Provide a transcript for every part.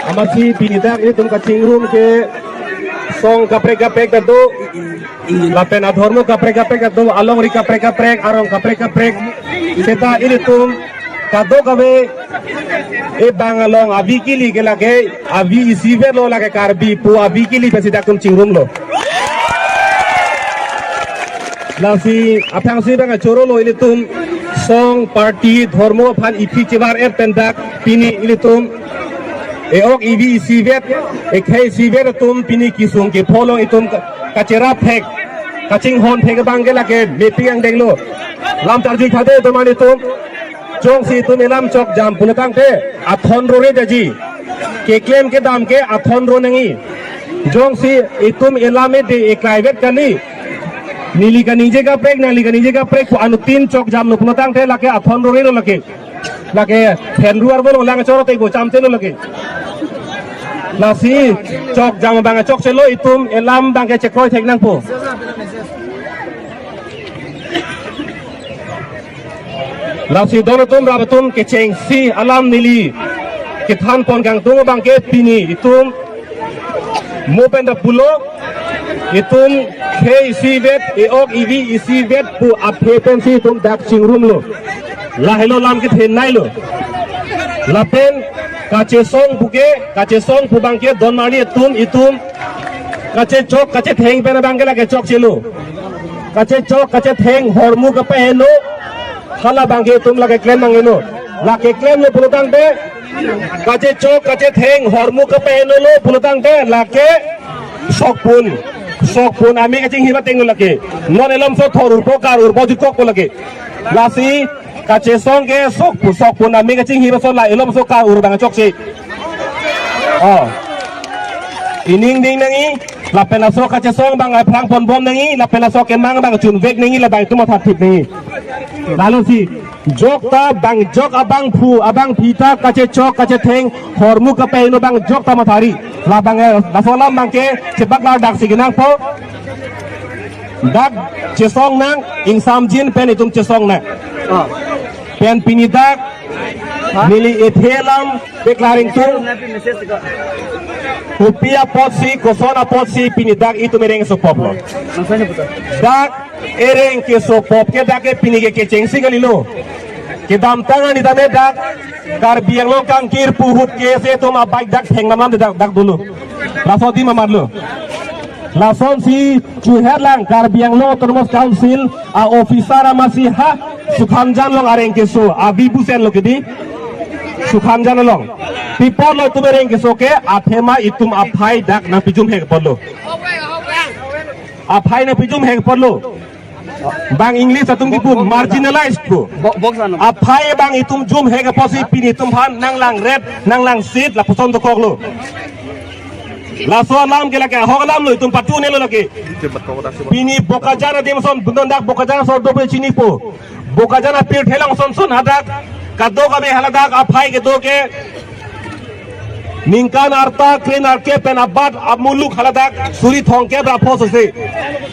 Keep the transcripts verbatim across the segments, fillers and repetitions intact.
Amatsi pini dak ilitum kachingrum ke song kaprek kaprek ta do, lapen adhormo kaprek kaprek ta do, alongri kaprek kaprek, arong kaprek kaprek. Seta ilitum kadokave e bang along avi kili ke lake, avi isivet lo, lake Karbi pu avi kili pensi dak itum chingrumlo. Lasi aphrangsi bang achoro lo ilitum song, party, dhormo aphan iphi chevar-et pen dak pini ilitum e-ok ivi isivet, ekhei isivet atum pini kesung kepho along itum ka-, kacherap thek, kachinghon thek abang ke lake mepik angdeng lo. Lam tarju thade atum an itum. Jongsi itum elam chok jam pulo tangte athon rore daji. Keklem kedam ke athon ro nangji. Jongsi itum elam ede eklai vet kali, neli kaningje kaprek, nangli kaningje kaprek pu anuttin chok jamlo pulo tangte lake athon rore lo lake. Lake phen ruar bolong lang choro tei bo chamte lo lake. Lasi chok jam abang chokche lo, itum elam abang ke chekroi thek nangpo. Lasi don atum rap atum kechengsi alam neli kethan pon kangtung abang ke pini itum mo pen ta pulo, itum khei isivet, e-ok ivi isivet pu aphe pensi itum dak chingrumlo. Lahelo lam kethenei lo. Lapen kachesong pu ke, kachesong pu abang ke don mari atum itum kachechok kachetheng pen abang ke lake chokchelo. Kachechok kachetheng hormu kapaheno, hala abang ke itum lake klem nangji no. Lake klemlo pulo tangte, kachechok kachetheng hormu kapaheno lo pulo tangte lake sokpun. Sokpun ame kachinghip ateng lo lake. Non elomso thor urpo kar urpo jutkokpo lake. Lasi kachesong ke sokpun, sokpun ame kachinghip ason la elomso kar ur abang chokche. Oh. Ining ding nangji, lapen laso kachesong abang aphrang ponbom nangji, lapen laso kemang abang chunvek nangji, labang itum matha thip nangji. Lalo si, jok ta bang jok abangphu, abangpi ta kachechok kachetheng hormu kapaheno abang jok ta mathari. Labang, eh, laso alam abang ke chepaklar daksi kenangpo. Dak chesong nang, ingsamjin pen itum chesong nang. Ah. Pen pini dak, ha? Neli ethe alam declaring tu. Kopi apotsi, koson apotsi pini dak itum ereng sopop lo. Dak ereng kesopop ke dak ke pini ke kechengsi kalilo. Kedamtang ani tame dak Karbi Anglong kangkir pu ahut ke se itum abike dak theng namnam dak, dak dolo. Laso adim amat lo. Lasonsi chuhet lang Karbi Anglong Autonomous Council a-officer amatsi ha Sukhamjan along areng keso, abi busen lo kedi. Sukhamjan along. Pi apot lo itum ereng keso ke, athema itum aphai dak nangpijumhek apot lo. Aphai nangpijumhek apot lo. Bang English atum kipu marginalized pu. Bo-, box ano? Aphai abang itum jumhek apotsi pini itum aphan nanglangret, nanglangsit lapuson dokoklo. Laso alam ke lake ahok alam lo, itum patu ne lo lake. Pini Bokajan adim ason, bundon dak Bokajan ason dobe chinipo. Bokajan apirthe along ason ason hadak, kadokave haladak aphai kedo ke ningkan arta kre-nerkep pen abat amuluk haladak suri thomkep ra pho sose.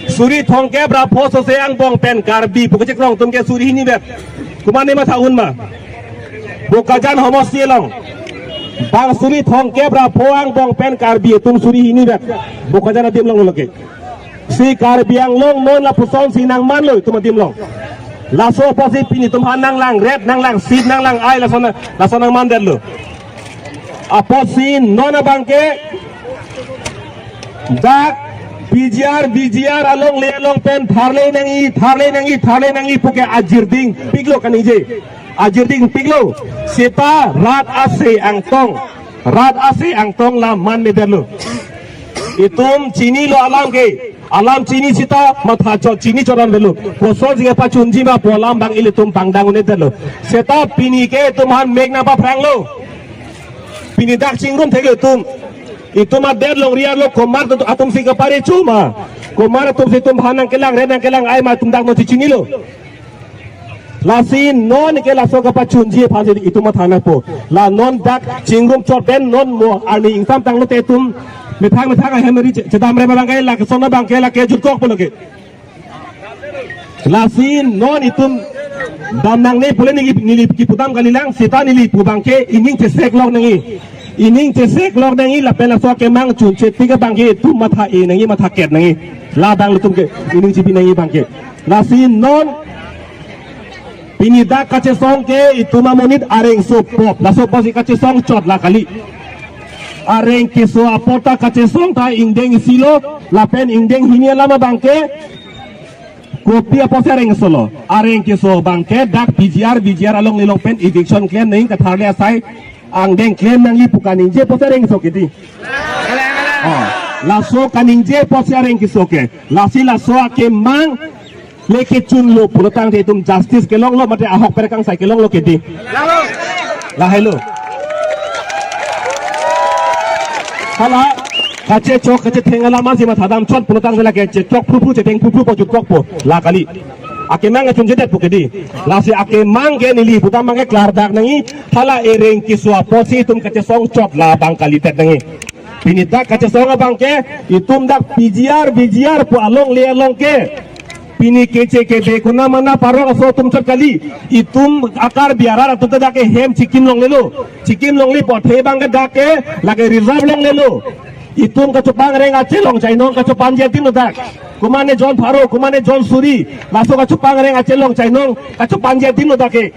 Suri thomkep ra pho sose angbong pen Karbi pu kachekrong atum ke suri hini vet. Komat ne matha un ma? Bokajan homosti along. Bang suri thomkep ra pho angbong pen Karbi atum suri hini vet. Bokajan adim along lo lake. Si Karbi Anglong non lapusonsi nangmanlo itum adim along. Laso apotsi pini itum aphan nanglangret, nanglangsit, nanglang-ai lason, lason nangmandetlo. Apotsi non abang ke dak P G R, V G R alongle along pen tharle nangji, tharle nangji, tharle nangji pu ke ajirding piklo kaningje. Ajirding piklo. Seta rat ase angtong, rat ase angtong la manmedetlo. Itum chinilo alam ke, alam chini seta matha chot, chini chot an velo. Kosonsi kepachunji ma pu alam abang ilitum pangdang un-edetlo. Seta pini ke itum aphan mek nangpaphranglo. Pini dak chingrum theklo itum. Itum adet longri arlo komat atumsi kaparecho ma, komat atumsi itum aphan nangkelangret, nangkelang-ai ma itum dak non chichinilo. Lasi non ke laso kapachunji aphansi itum matha nangpo. La non dak chingrum chot pen non mo arni ingsam tanglote itum methang methang ahem ri che-, chedamrem abang ke, lake son abang ke lake jutkokpo lake. Lasi non itum dam nangne pule neli, neli kipudam kalilang, seta neli pu abang ke ining cheseklok nangji. ining chesek lok nangji lapen laso akemang chunche tik abangke itum matha-e nangji, matha ket nangji. Labang ilitum ke ining chibi nangji abangke. Lasi non pini dak kachesong ke itum amonit areng so pop. Laso apotsi kachesong chot la kali. Areng keso apot ta kachesong ta ingdeng isi lo, lapen ingdeng hini alam abangke kopi apotsi areng keso lo. Areng keso abangke dak P G R, V G R along lelong pen eviction klem nangji, katharle asai angdeng klem nangji pu kaningje apotsi areng keso ke dei. Oh, laso kaningje apotsi areng keso ke. Lasi laso akemang le kechun lo pulotangte itum justice kelong lo mate ahok pen kangsai kelong lo ke dei. Lahelo. Hala kachechok kachetheng alam si mathadam chot pulotangte lake chechok phruphru, chetheng phruphru po, chechok po la kali. Akemang kechunchedet po ke dei. Lasi akemang ke neli putam abangke klardak nangji, hala areng keso apotsi itum kachesong chot labang kalidet nangji. Pini dak kachesong abangke itum dak P G R, V G R pu alongle along ke pini keche kebe konat ma na parok aso atum chot kali. Itum a-Karbi arat atum ta dak ke hem chikim longlelo. Chikim longle pu athe abangke dak ke lake reserve longlelo. Itum kachopangreng achelong chainong kachopanji adim lo dak. Komatne jon pharo, komatne jon suri, laso kachopangreng achelong chainong kachopanji adim lo dak ke.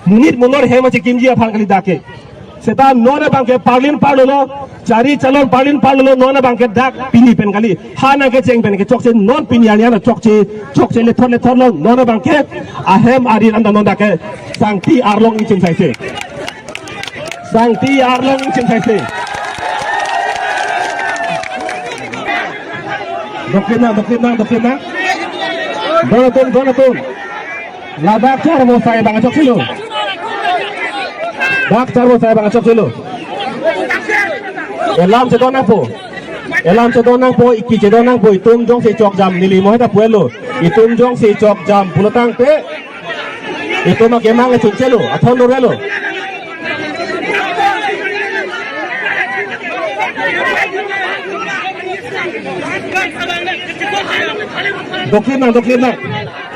Monit monor hem chikimji aphan kali dak ke. Seta non abangke parlin parlolo, chari chalon parlin parlolo, non abangke dak pini pen kali. Ha nangkecheng pen ke chokche, non pini arni an chokche, chokche lethor lethor lo, non abangke ahem arin anta non dak ke sangti arlong ingchin saise. Sangti arlong ingchin saise. Doklim nang, doklim nang, doklim nang. Don atum, don atum. Ladak charvo sai abang chokchelo. Dak charvo sai abang chokchelo. Elam chedon nangpo. Elam chedon nangpo, iki chedon nangpo, itum jongsi chokjam neli mo heta puelo. Itum jongsi chokjam pulotangte itum akemang chunchelo, athon dorelo. Doklim nang, doklim nang.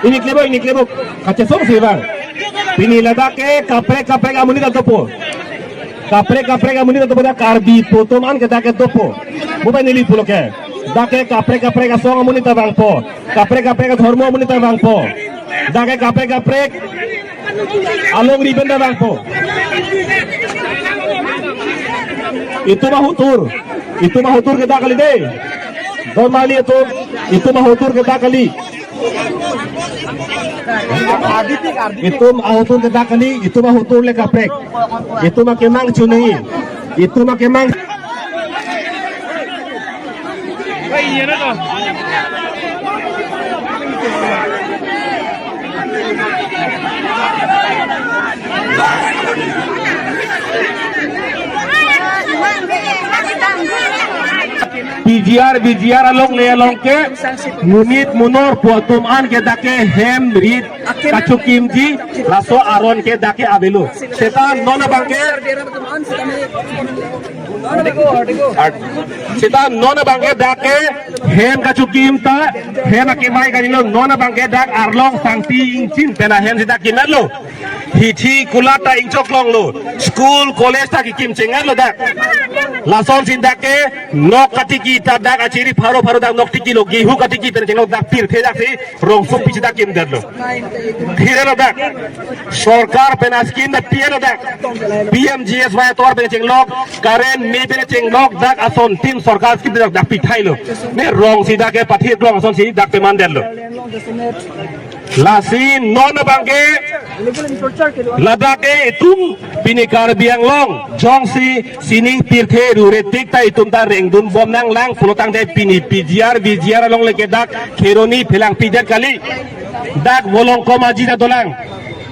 Ingni klebo, ingni klebo. Kachesong si abang. Pini ladak ke kaprek kaprek amonit ta dopo. Kaprek kaprek amonit ta dopo, dak Karbi pu atum an ke dak ke dopo. Mo pen neli pulo ke. Dak ke kaprek kaprek asong amonit ta vangpo. Kaprek kaprek adhormo amonit ta vangpo. Dak ke kaprek kaprek alongri pen ta vangpo. Itum ahotur. Itum ahotur ke dak kali dei. Don mali itum. Itum ahotur ke dak kali. Itum ahotur ke dak kali, itum ahotur le kaprek. Itum akemang chunai. Itum akemang. P G R, V G R alongle along ke monit monor pu atum an ke dak ke hem rit kachokimji laso aron ke dak ke avelo. Seta non abangke, seta non abangke dak ke hem kachokim ta, hem akemai kanilo, non abangke dak arlong sangti ingchin pen ahem seta kimerlo. Hithi kulat ta ingchoklonglo. School, college ta kikim chengerlo dak. Lasonsi dak ke nok katiki ta dak achiri pharo pharo dak nok tikilo, gehu katiki pen chenglok dak pirthe daksi rongsopi seta kimdetlo. Phirelo dak. Sorkar pen ascheme ta phirelo dak. P M G S Y ator pen chenglok, current me pen chenglok dak asontin sorkar scheme dak, dak pithailo. Ne rongsi dak ke pathir klong asonsi dak pemandetlo. Lasi non abangke ladak ke itum pini Karbi Anglong jongsi sining pirthe rure tik ta itum ta rengdun bom nanglang pulotangte pini P G R, V G R alongle ke dak Kheroni Phelangpi det kali. Dak Volongkom Aji ta dolang.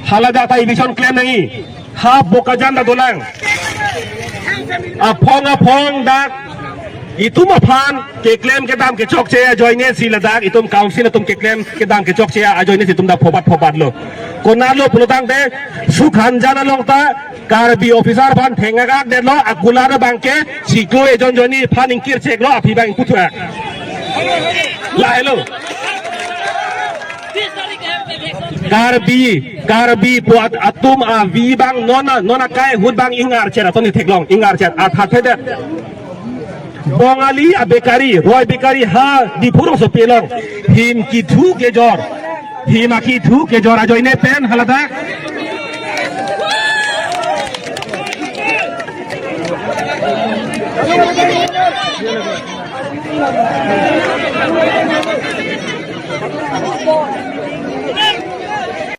Hala dak ta eviction klem nangji. Ha Bokajan ta dolang. Aphong aphong dak itum aphan keklem kedam kechokche ajoine si ladak itum council atum keklem kedam kechokche ajoine si itum dak phobat phobatlo. Konatlo pulotangte Sukhanjan along ta Karbi officer aphan thengak akdetlo, akulat abangke chiklo ejon jonni aphan ingkir cheklo, aphi abang ingkuthuak. Lahelo. Karbi, Karbi puat atum avi abang non, non akai ahut abang ingarchet atum ni theklong, ingarchet, artha thedet. Bongali a-bakery, Roy Bakery ha Diphu rongsopi along. Him kethu kejor. Him akethu kejor ajoine pen haladak.